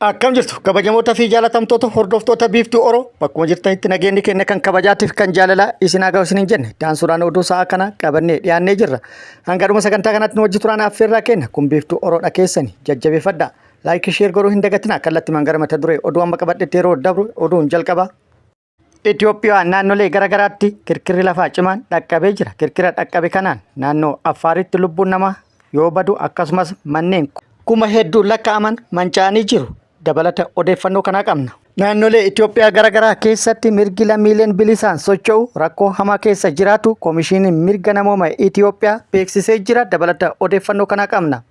Akkam jirtu kabajamoota fi jaalatamtoota hordoftoota Biiftuu Oro, bakkuma jirtanitti nageenyi keenya kan kabajaatiif kan jaalalaa isin haa ga'u isiniin jenne. Daansuudhaan oduu sa'a kana qabannee dhiyaannee jirra. Hanga dhuma sagantaa kanatti nu wajji turaan affeerraa keenya. Kun Biiftuu Oroodha, keessani jajjabeeffadha. Like, share godhuu hin dagatinaa. Kallattimaan gara mata duree oduu amma qabadhetti yeroo dabru, oduun jalqaba. Itoophiyaa naannolee garaagaraatti kirkirri lafaa cimaan dhaqqabee jira. Kirkira dhaqqabe kanaan naannoo Affaaritti lubbuun namaa yoo badu, akkasumas manneen kuma hedduu lakkaa'aman manca'anii jiru. Dabalata odeeffannoo kanaa qabna. Naannolee Itoophiyaa garaagaraa keessatti mirgi lammiileen bilisaan socho'u rakkoo hamaa keessa jiraatu Koomishiniin Mirga Namooma Itoophiyaa beeksisee jira. Dabalata odeeffannoo kanaa qabna.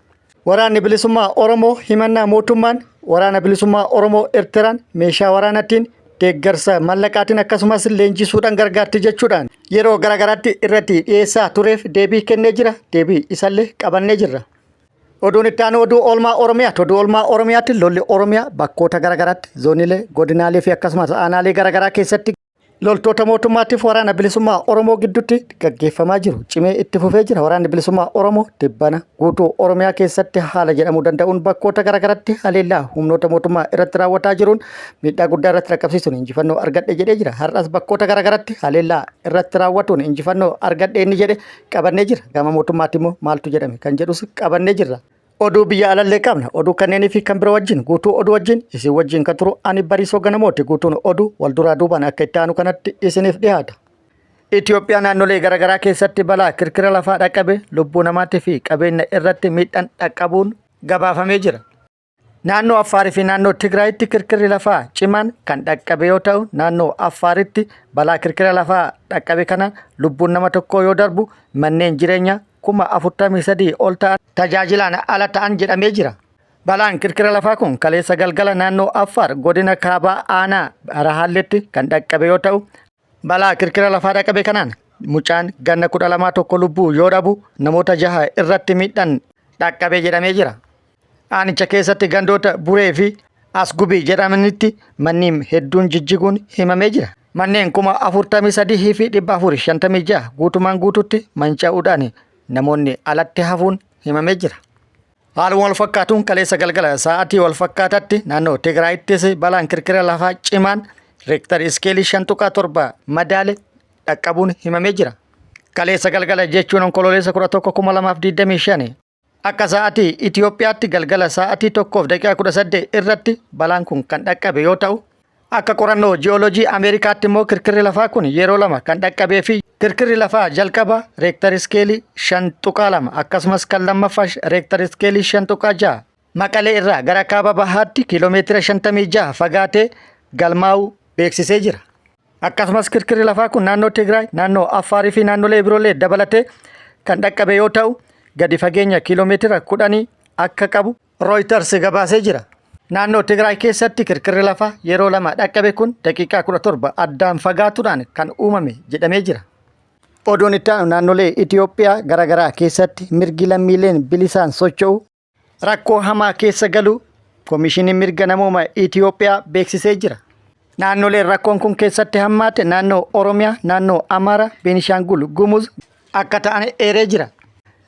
Waraanni Bilisummaa Oromoo himannaa mootummaan Waraana Bilisummaa Oromoo Eertiraan meeshaa waraanaatiin, deeggarsa mallaqaatiin, akkasumas leenjisuudhaan gargaarti jechuudhaan yeroo garaagaraatti irratti dhiyeessaa tureef deebii kennee jira. Deebii isallee qabannee jirra. Oduun itti aanu oduu oolmaa Oromiyaati. Oduu oolmaa Oromiyaatti lolli Oromiyaa bakkoota garaagaraatti, zoonilee, godinaalee fi akkasumas aanaalee garaagaraa keessatti loltoota mootummaatiif Waraana Bilisummaa Oromoo gidduutti gaggeeffamaa jiru cimee itti fufee jira. Waraanni Bilisummaa Oromoo tibbana guutuu Oromiyaa keessatti haala jedhamuu danda'uun bakkoota garaagaraatti haleellaa humnoota mootummaa irratti raawwataa jiruun miidhaa guddaa irratti dhaqqabsiisuun injifannoo argadhe jedhee jira. Har'as bakkoota garaagaraatti haleellaa irratti raawwatuun injifannoo argadhe inni jedhe qabannee jira. Gama mootummaatti immoo maaltu jedhame kan jedhus qabannee jirra. Oduu biyya alallee qabna. Oduu kanneenii fi kan biroo wajjin, guutuu oduu wajjin isin wajjin kan turu ani Bariisoo Ganamooti. Guutuun oduu wal duraa duubaan akka itti aanu kanatti isiniif dhiyaata. Itoophiyaa naannolee garaagaraa keessatti balaa kirkira lafaa dhaqqabe lubbuu namaatii fi qabeenya irratti miidhaan dhaqqabuun gabaafamee jira. Naannoo Affaarii fi naannoo Tigraayitti kirkirri lafaa cimaan kan dhaqqabe yoo ta'u, naannoo Affaaritti balaa kirkira lafaa dhaqqabe kanaan lubbuun nama tokkoo yoo darbu, manneen jireenyaa 43,000 ol ta'an tajaajilaan ala ta'an jedhamee jira. Balaan kirkira lafaa kun kaleessa galgala naannoo Affaar, godina Kaabaa, aanaa Barahaalletti kan dhaqqabe yoo ta'u, balaa kirkira lafaa dhaqqabe kanaan mucaan ganna 12 tokko lubbuu yoo dhabu, namoota jaha irratti miidhaan dhaqqabe jedhamee jira. Aanicha keessatti gandoota Buree fi Asgubii jedhamanitti manneen hedduun jijjiguun himamee jira. Manneen 43,456 guutumaan guututti manca'uudhaan namoonni alatti hafuun himamee jira. Haaluma wal fakkaatuun kaleessa galgala sa'aatii wal fakkaataatti naannoo Tigraayittis balaan kirkira lafaa cimaan reektar iskeelii 5.7 madaale dhaqqabuun himamee jira. Kaleessa galgala jechuun Onkololeessa 11 2025 akka sa'aatii Itiyoophiyaatti galgala sa'aatii 1:18 irratti balaan kun kan dhaqqabe yoo ta'u, akka qorannoo ji'oolojii Ameerikaatti immoo kirkirri lafaa kun yeroo lama kan dhaqqabee fi kirkirri lafaa jalqaba reektar iskeelii 5.2, akkasumas kan lammaffaa reektar iskeelii 5.6 Maqalee irraa gara kaaba bahaatti kiiloomeetira 56 fagaatee galmaa'uu beeksisee jira. Akkasumas kirkirri lafaa kun naannoo Tigraay, naannoo Affaarii fi naannolee biroollee dabalatee kan dhaqqabe yoo ta'u, gadi fageenya kiiloomeetira 10 akka qabu Reuters gabaasee jira. Naannoo Tigraay keessatti kirkirri lafaa yeroo lama dhaqqabe kun daqiiqaa 17 addaan fagaatuudhaan kan uumame jedhamee jira. Oduun itti aanu naannolee Itoophiyaa garaagaraa keessatti mirgi lammiileen bilisaan socho'u rakkoo hamaa keessa galu Koomishiniin Mirga Namooma Itoophiyaa beeksisee jira. Naannoleen rakkoon kun keessatti hammaate naannoo Oromiyaa, naannoo Amaaraa, Beenishaangul Gumuz akka ta'an eeree jira.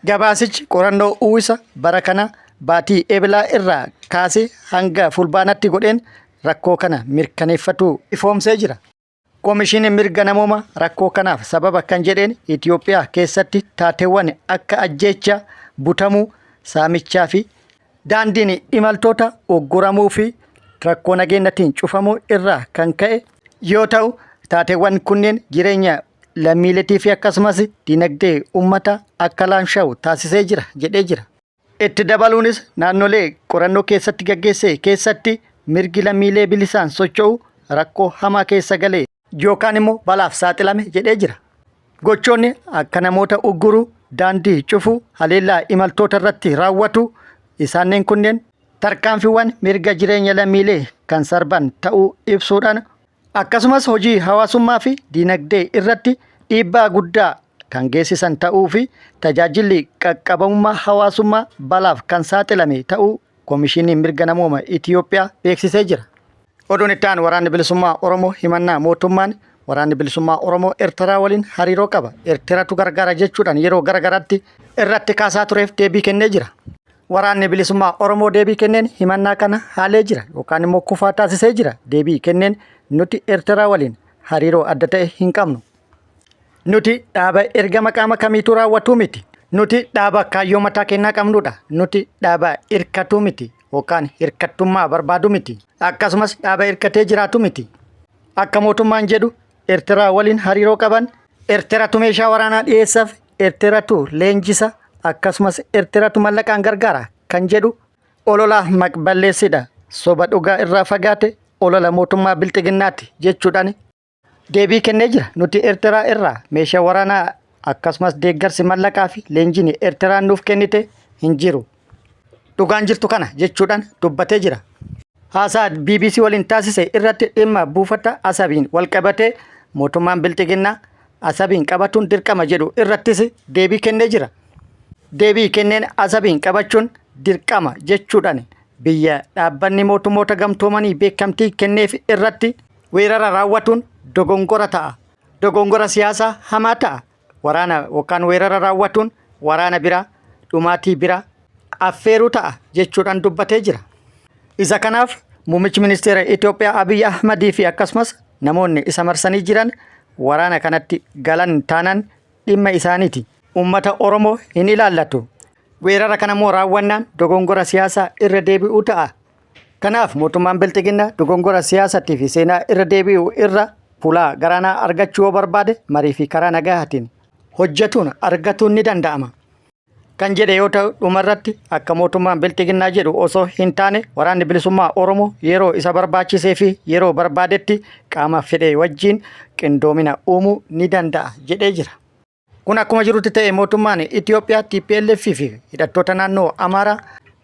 Gabaasichi qorannoo uwwisa bara kana baatii Eblaa irraa kaasee hanga Fulbaanatti godheen rakkoo kana mirkaneeffatu ifoomsee jira. Koomishiniin Mirga Namoomaa rakkoo kanaaf sababa kan jedheen Itoophiyaa keessatti taateewwan akka ajjeechaa, butamuu, saamichaa fi daandiin imaltoota ugguramuu fi rakkoo nageenyatiin cufamuu irraa kan ka'e yoo ta'u, taateewwan kunneen jireenya lammiileetii fi akkasumas dinagdee uummataa akka laamsha'u taasisee jira jedhee jira. Itti dabaluunis naannolee qorannoo keessatti gaggeesse keessatti mirgi lammiilee bilisaan socho'uu rakkoo hamaa keessa galee yookaan immoo balaaf saaxilame jedhee jira. Gochoonni akka namoota ugguruu, daandii cufuu, haleellaa imaltoota irratti raawwatu isaanneen kunneen tarkaanfiiwwan mirga jireenya lammiilee kan sarban ta'uu ibsuudhaan, akkasumas hojii hawaasummaa fi dinagdee irratti dhiibbaa guddaa kan geessisan ta'uu fi tajaajilli qaqqabamummaa hawaasummaa balaaf kan saaxilame ta'uu Koomishiniin Mirga Namooma Itiyoophiyaa beeksisee jira. Oduun itti aanu Waraanni Bilisummaa Oromoo himannaa mootummaan Waraanni Bilisummaa Oromoo Ertiraa waliin hariiroo qaba, Ertiraatu gargaara jechuudhaan yeroo gara garaatti irratti kaasaa tureef deebii kennee jira. Waraanni Bilisummaa Oromoo deebii kenneen himannaa kana haalee jira yookaan immoo kufaa taasisee jira. Deebii kenneen nuti Eertiraa waliin hariiroo adda ta'e hin qabnu. Nuti dhaaba ergama qaama kamiituu raawwatuu miti. Nuti dhaaba kaayyoo mataa keenyaa qabnudha. Nuti dhaaba hirkatuu miti yookaan hirkattummaa barbaadu miti. Akkasumas dhaaba hirkatee jiraatu miti. Akka mootummaan jedhu Ertiraa waliin hariiroo qaban, Ertiratu meeshaa waraanaa dhiyeessaaf, Ertiratu leenjisa, akkasumas Ertiratu mallaqaan gargaara kan jedhu olola maqballeessidha. Soba dhugaa irraa fagaate olola mootummaa bilxiginnaati jechuudhaan deebii kennee jira. Nuti Ertiraa irraa meeshaa waraanaa akkasumas deeggarsi mallaqaa fi leenjiin Ertiraan nuuf kennite hin jiru. Dhugaan jirtu kana jechuudhaan dubbatee jira. Haasaa bbc waliin taasise irratti dhimma buufata Asabiin walqabatee mootummaan Bilxiginnaa Asabiin qabatuun dirqama jedhu irrattis deebii kennee jira. Deebii kenneen Asabiin qabachuun dirqama jechuudhaan biyya dhaabbanni mootummoota gamtoomanii beekamtii kenneef irratti weerara raawwatuun dogongora ta'a. Dogongora siyaasaa hamaa ta'a. Waraana yookaan weerara raawwatuun waraana biraa, dhumaatii biraa affeeruu ta'a jechuudhaan dubbatee jira. Isa kanaaf muummichi ministeera Itoophiyaa Abiy Ahmadii fi akkasumas namoonni isa marsanii jiran waraana kanatti galan taanaan dhimma isaaniiti. Uummata Oromoo hin ilaallatu. Weerara kana immoo raawwannaan dogongora siyaasaa irra deebi'uu ta'a. Kanaaf mootummaan Bilxiginnaa dogongora siyaasatii fi seenaa irra deebi'uu irra fulaa garaanaa argachuu yoo barbaade marii fi karaa nagahaatiin hojjetuun argatuun ni danda'ama. Kan jedhe yoo ta'u dhumarratti akka mootummaan Bilxiginnaa jedhu osoo hin taane waraanni bilisummaa Oromoo yeroo isa barbaachisee fi yeroo barbaadetti qaama fedhe wajjin qindoomina uumuu ni danda'a jedhee jira. Kun akkuma jirutti ta'e mootummaan Itoophiyaa TPLF fi hidhattoota naannoo Amaaraa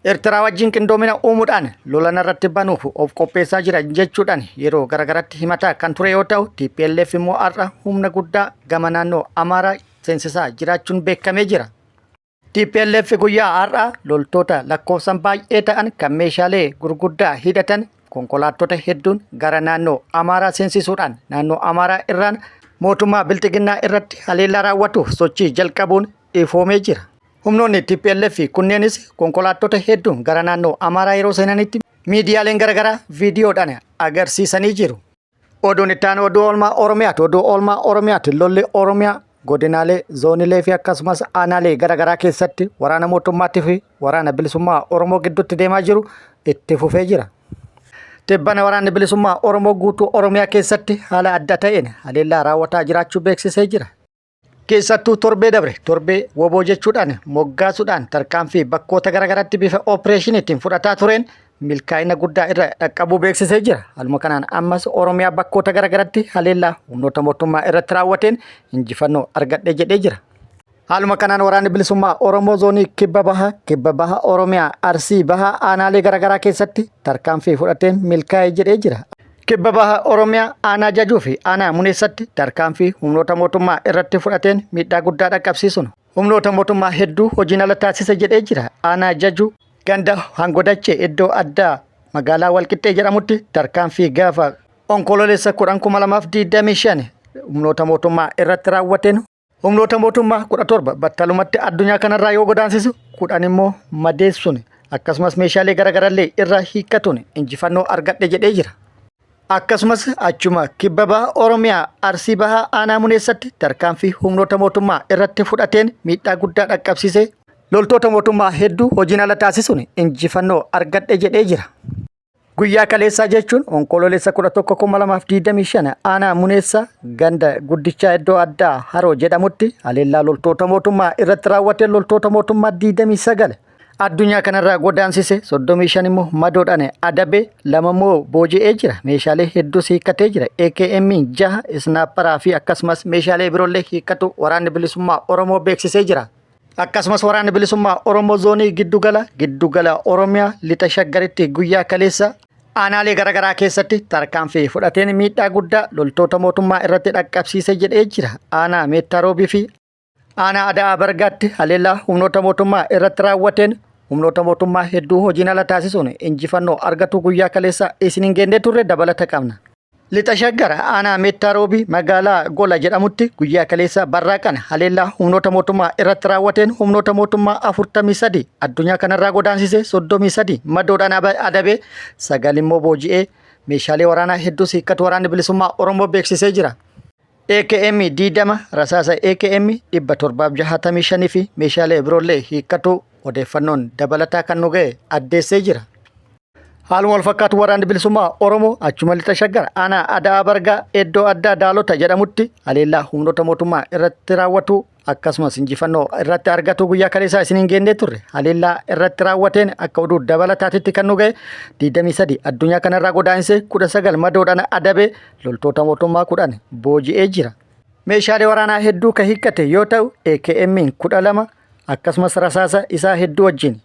Eertiraa wajjin qindoomina uumuudhaan lola narratti banuuf of qopheessaa jira jechuudhaan yeroo garagaratti himataa kan ture yoo ta'u TPLF immoo har'a humna guddaa gama naannoo Amaaraa seensisaa jiraachuun beekamee jira. TPLF guyyaa har'aa loltoota lakkoofsan baay'ee ta'an kan meeshaalee gurguddaa hidhatan konkolaattota hedduun gara naannoo Amaaraa seensisuudhaan naannoo Amaaraa irraan mootummaa Bilxiginnaa irratti haleellaa raawwatuuf sochii jalqabuun ifoomee jira. Humnoonni TPLF kunneenis konkolaattota hedduun gara naannoo Amaaraa yeroo seenanitti miidiyaaleen garaagaraa viidiyoodhaan agarsiisanii jiru. Oduun itti aanu oduu oolmaa Oromiyaati. Oduu oolmaa Oromiyaati. Lolli Oromiyaa godinaalee, zoonilee fi akkasumas aanaalee garaagaraa keessatti waraana mootummaatii fi waraana bilisummaa Oromoo gidduutti deemaa jiru itti fufee jira. Tibbana waraanni bilisummaa Oromoo guutuu Oromiyaa keessatti haala adda ta'een haleellaa raawwataa jiraachuu beeksisee jira. Keessattuu torbee dabre torbee woboo jechuudhaan moggaasuudhaan tarkaanfii bakkoota garaagaraatti bifa oopereeshiniitiin fudhataa tureen milkaa'ina guddaa irra dhaqqabuu beeksisee jira. Haaluma kanaan ammas Oromiyaa bakkoota garaagaraatti haleellaa humnoota mootummaa irratti raawwateen injifannoo argadhe jedhee jira. Haaluma kanaan waraanni bilisummaa Oromoo zoonii kibba baha, kibba baha Oromiyaa, Arsii baha aanaalee garaagaraa keessatti tarkaanfii fudhateen milkaa'e jedhee jira. Kibba Baha Oromiyaa Aanaa Jajuu fi Aanaa Muneessatti tarkaanfii humnoota mootummaa irratti fudhateen miidhaa guddaa dhaqqabsiisuun humnoota mootummaa hedduu hojiin ala taasise jedhee jira. Aanaa Jajuu ganda Hangodachee iddoo addaa magaalaa Walqixxee jedhamutti tarkaanfii gaafa Onkololeessa 10,2025 humnoota mootummaa irratti raawwateen Humnoota mootummaa 17 battalumatti addunyaa kanarraa yoo godaansisu 10 immoo madeessuun akkasumas meeshaalee garaagarallee irraa hiikkatuun injifannoo argadhe jedhee jira. Akkasumas achuma kibba baha Oromiyaa Arsii bahaa aanaa Muneessatti tarkaanfii humnoota mootummaa irratti fudhateen miidhaa guddaa dhaqqabsiisee loltoota mootummaa hedduu hojiin ala taasisuun injifannoo argadhe jedhee jira. Guyyaa kaleessaa jechuun Onkoloolessa 11,2025 aanaa Muneessa ganda guddichaa iddoo addaa Haroo jedhamutti haleellaa loltoota mootummaa irratti raawwate loltoota mootummaa 29 addunyaa kanarraa godaansise 35 immoo madoodhaan adabe lama immoo booji'ee jira. Meeshaalee hedduus hiikkatee jira. AKM 6 isnaapparaa fi akkasumas meeshaalee biroollee hiikkatu waraanni bilisummaa Oromoo beeksisee jira. Akkasumas waraanni bilisummaa Oromoo zoonii giddugala giddugala Oromiyaa lixa shaggaritti guyyaa kaleessa aanaalee garaagaraa keessatti tarkaanfii fudhateen miidhaa guddaa loltoota mootummaa irratti dhaqqabsiise jedhee jira. Aanaa Meettaa Roobii fi aanaa Ada'aa Bargaatti haleellaa humnoota mootummaa irratti raawwateen humnoota mootummaa hedduu hojiin ala taasisuun injifannoo argatu guyyaa kaleessa isiniin geennee turre dabalata qabna. Lixa Shaggar aanaa Meettaa Roobii magaalaa Gola jedhamutti guyyaa kaleessaa barraaqan haleellaa humnoota mootummaa irratti raawwateen humnoota mootummaa 43 addunyaa kanarraa godaansise 33 madoodhaan adabee 9 immoo booji'ee meeshaalee waraanaa hedduus hiikkatu waraanni bilisummaa Oromoo beeksisee jira. AKM 20 rasaasa AKM 765 fi meeshaalee biroollee hiikkatu odeeffannoon dabalataa kan nu ga'e addeessee jira. Haaluma wal fakkaatu waraanni bilisummaa Oromoo achuma lixa shaggar aanaa Ada'aa Bargaa iddoo addaa Daalota jedhamutti haleellaa humnoota mootummaa irratti raawwatu akkasumas injifannoo irratti argatu guyyaa kaleessaa isiniin geennee turre haleellaa irratti raawwateen akka oduu dabalataatitti kan nu ga'e 23 addunyaa kanarraa godaansee 19 madoodhaan adabee loltoota mootummaa 10 booji'ee jira. Meeshaalee waraanaa hedduu kan hiikkate yoo ta'u AKM 12 akkasumas rasaasa isaa hedduu wajjin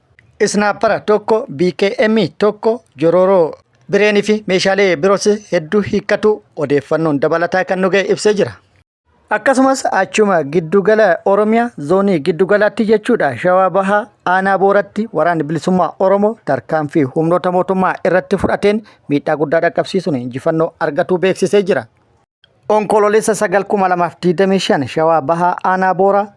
isnaappara tokko BKM tokko jorooroo bireenii fi meeshaalee biroos hedduu hiikkatu odeeffannoon dabalataa kan nu ga'e ibsee jira. Akkasumas achuma giddugala Oromiyaa zoonii giddugalaatti jechuudha Shawaa Bahaa aanaa Booratti waraanni bilisummaa Oromoo tarkaanfii humnoota mootummaa irratti fudhateen miidhaa guddaa dhaqqabsiisuun injifannoo argatuu beeksisee jira. Onkoloolessa 9,2025 Shawaa Bahaa Aanaa Booraa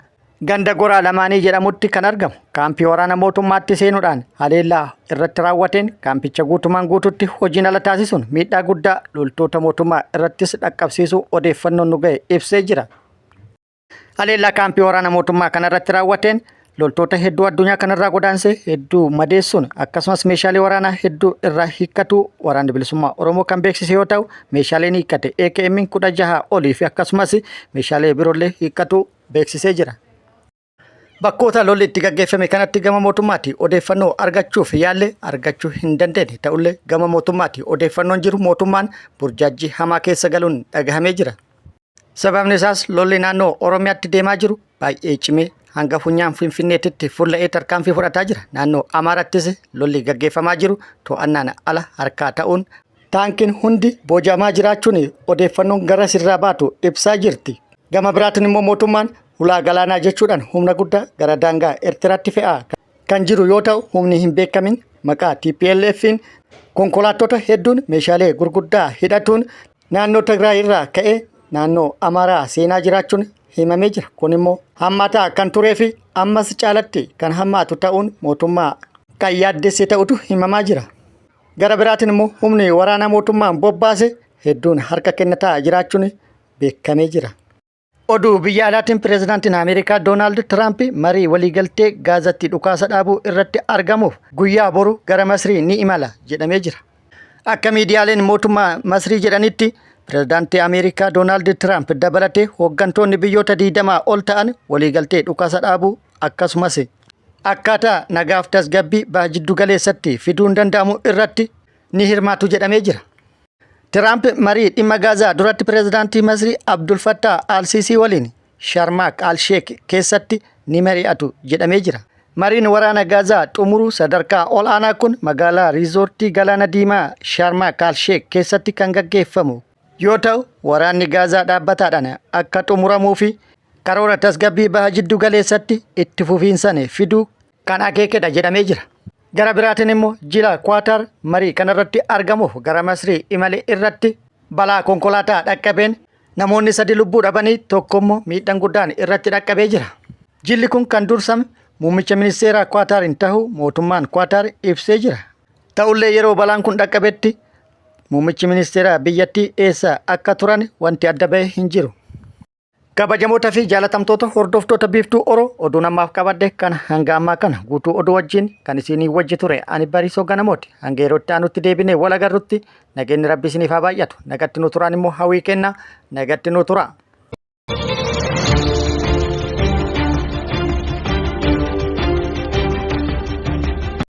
ganda Goraa Lamaanii jedhamutti kan argamu kaampii waraana mootummaatti seenuudhaan haleellaa irratti raawwateen kaampicha guutumaan guututti hojiin ala taasisuun miidhaa guddaa loltoota mootummaa irrattis dhaqqabsiisuu odeeffannoon nu ga'e ibsee jira. Haleellaa kaampii waraana mootummaa kanarratti raawwateen loltoota hedduu addunyaa kanarraa godaanse hedduu madeessuun akkasumas meeshaalee waraanaa hedduu irraa hiikkatu waraanni bilisummaa Oromoo kan beeksise yoo ta'u meeshaaleen hiikkate AKM 16 olii fi akkasumas meeshaalee biroollee hiikkatu beeksisee jira. Bakkoota lolli itti gaggeeffame kanatti gama mootummaatti odeeffannoo argachuuf yaalle argachuu hin dandeenye ta'ullee gama mootummaatti odeeffannoon jiru mootummaan burjaajjii hamaa keessa galuun dhagahamee jira. Sababni isaas lolli naannoo Oromiyaatti deemaa jiru baay'ee cimee hanga funyaan Finfinneetitti fulla'ee tarkaanfii fudhataa jira. Naannoo Amaarattis lolli gaggeeffamaa jiru to'annaan ala harkaa ta'uun taankiin hundi booji'amaa jiraachuun odeeffannoon gara sirraa baatu ibsaa jirti. Gama biraatiin immoo mootummaan hulaa galaanaa jechuudhaan humna guddaa gara daangaa Eertiraatti fe'aa kan jiru yoo ta'u humni hin beekamin maqaa TPLF'n konkolaattota hedduun meeshaalee gurguddaa hidhatuun naannoo Tigraay irraa ka'ee naannoo Amaaraa seenaa jiraachuun himamee jira. Kun immoo hammaataa kan turee fi ammas caalatti kan hammaatu ta'uun mootummaa kan yaaddesse ta'utu himamaa jira. Gara biraatiin immoo humni waraanaa mootummaan bobbaase hedduun harka kennataa jiraachuun beekamee jira. Oduu biyya alaatiin pireezidaantiin Ameerikaa Doonaald Tiraamp marii waliigaltee Gaazatti dhukaasa dhaabuu irratti argamuuf guyyaa boru gara Masrii ni imala jedhamee jira. Akka miidiyaaleen mootummaa Masrii jedhanitti pireezidaantii Ameerikaa Doonaald Tiraamp dabalatee hooggantoonni biyyoota 20 ol ta'an waliigaltee dhukaasa dhaabuu akkasumas akkaataa nagaaf tasgabbii baha jiddu galeessatti fiduun danda'amu irratti ni hirmaatu jedhamee jira. Tiraamp marii dhimma Gaazaa duratti pireezidaantii Masrii Abdul Fattah Al-Sisii waliin Sharmaak Al-Sheek keessatti ni mari'atu jedhamee jira. Mariin waraana Gaazaa xumuruu sadarkaa ol'aanaa kun magaalaa riizoortii Galaana Diimaa Sharmaak Al-Sheek keessatti kan gaggeeffamu yoo ta'u, waraanni Gaazaa dhaabbataadhaan akka xumuramuu fi karoora tasgabbii baha jiddu galeessatti itti fufiinsan fiduu kan akeekedha jedhamee jira. Gara biraatiin immoo jila Kuwaataar marii kanarratti argamuuf gara Masrii imale irratti balaa konkolaataa dhaqqabeen namoonni sadi lubbuu dhabanii tokko immoo miidhaan guddaan irratti dhaqqabee jira. Jilli kun kan dursame muummicha ministeeraa Kuwaataariin ta'uu mootummaan Kuwaataar ibsee jira. Ta'ullee yeroo balaan kun dhaqqabetti muummichi ministeeraa biyyattii eessa akka turan wanti adda ba'e hin jiru. Kabajamoota fi jaalatamtoota hordoftoota Biiftuu Oro oduun ammaaf qabadhe kan hanga ammaa kana guutuu oduu wajjin kan isinii wajji ture ani Bariisoo Ganamooti. Hanga yeroo itti aanutti deebinee wal agarrutti nageenyi Rabbi isiniif haa baay'atu. Nagatti nu turaan immoo hawwii kenna. Nagatti nu tura.